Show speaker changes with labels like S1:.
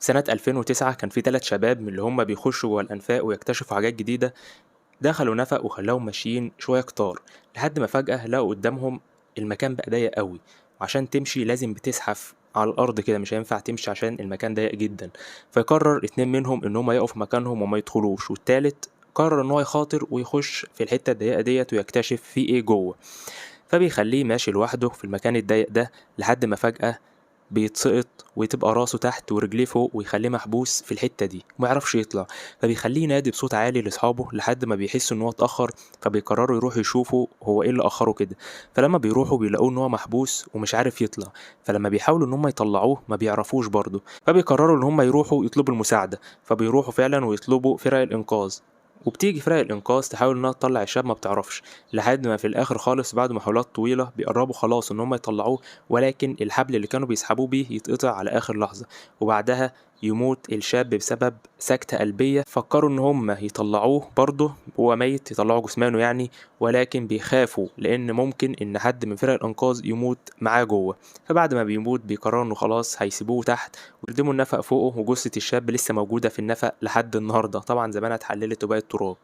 S1: سنة 2009 كان في 3 شباب من اللي هم بيخشوا جوه الأنفاق ويكتشفوا حاجات جديدة، دخلوا نفق وخلاهم ماشيين شوية كتار لحد ما فجأة لقوا قدامهم المكان بقى ضيق قوي، وعشان تمشي لازم بتزحف على الأرض كده، مش هينفع تمشي عشان المكان ضيق جدا. فيقرر 2 منهم إن هم يقفوا مكانهم وما يدخلوش، والتالت قرر إن هو يخاطر ويخش في الحتة الضيقة ديت ويكتشف في إيه جوه. فبيخليه ماشي لوحده في المكان الضيق ده لحد ما فجأة بيتسقط وتبقى راسه تحت ورجليه فوق، ويخليه محبوس في الحتة دي وما يعرفش يطلع. فبيخليه ينادي بصوت عالي لاصحابه لحد ما بيحسوا ان هو اتأخر، فبيقرروا يروحوا يشوفوا هو ايه اللي اخره كده. فلما بيروحوا بيلاقوه ان هو محبوس ومش عارف يطلع، فلما بيحاولوا ان هم يطلعوه ما بيعرفوش برضه، فبيقرروا ان هم يروحوا يطلبوا المساعدة. فبيروحوا فعلا ويطلبوا فرق الانقاذ، وبتيجي فرق الانقاذ تحاول انها تطلع الشاب ما بتعرفش، لحد ما في الاخر خالص بعد محاولات طويله بيقربوا خلاص ان هم يطلعوه، ولكن الحبل اللي كانوا بيسحبوه بيه يتقطع على اخر لحظه، وبعدها يموت الشاب بسبب سكتة قلبية. فكروا ان هم يطلعوه برضه هو ميت، يطلعوا جثمانه يعني، ولكن بيخافوا لان ممكن ان حد من فرق الانقاذ يموت معاه جوه. فبعد ما بيموت بيقرروا انه خلاص هيسيبوه تحت ويردموا النفق فوقه، وجثة الشاب لسه موجودة في النفق لحد النهاردة، طبعا زمانها اتحللت وبقت تراب.